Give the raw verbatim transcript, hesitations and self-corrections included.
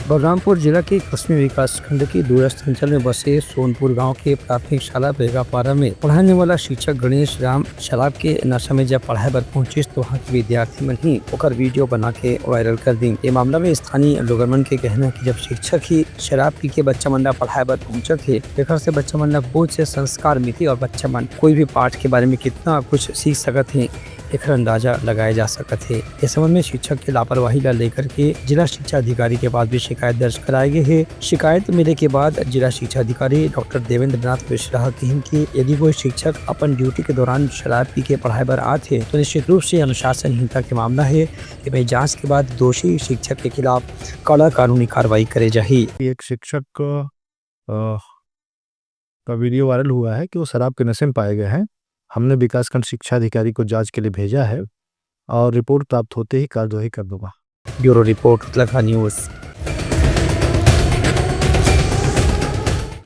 बलरामपुर जिला के पश्चिमी विकास खंड के दूरस्थ अंचल में बसे सोनपुर गांव के प्राथमिक शाला बेगापारा में पढ़ाने वाला शिक्षक गणेश राम शराब के नशा में जब पढ़ाई बर पहुंचिस, तो वहां के विद्यार्थी मन ही ओकर वीडियो बना के वायरल कर दिन। ये मामला में स्थानीय लोगन मन के कहना है कि जब शिक्षक ही शराब पी के बच्चा मन ला पढ़ाए बर पहुंचत हे, तेखर से बच्चा मन ला बहुत से संस्कार मिलही और बच्चा मन कोई भी पाठ के बारे में कितना कुछ सीख सकत हे, एखर अंदाजा लगाए जा सकत हे। इस संबंध में शिक्षक के लापरवाही ला लेकर के जिला शिक्षा अधिकारी के पास भी शिकायत दर्ज कराए गए हे। शिकायत मिले के बाद जिला शिक्षा अधिकारी डॉक्टर देवेंद्र नाथ मिश्रा ह कहिन कि यदि कोई शिक्षक अपन ड्यूटी के दौरान शराब पी के पढ़ाए बर आत हे, तो निश्चित रूप से अनुशासनहीनता के मामला हे। एमे जांच के बाद दोषी शिक्षक के खिलाफ कड़ा कानूनी कार्रवाई करे जाही। एक शिक्षक का, अ, का वीडियो वायरल हुआ है कि वो शराब के नशे में पाए गए हैं। हमने विकासखंड शिक्षा अधिकारी को जांच के लिए भेजा है और रिपोर्ट प्राप्त होते ही कार्रवाई कर दूंगा। Bureau report, Uttarakhand news.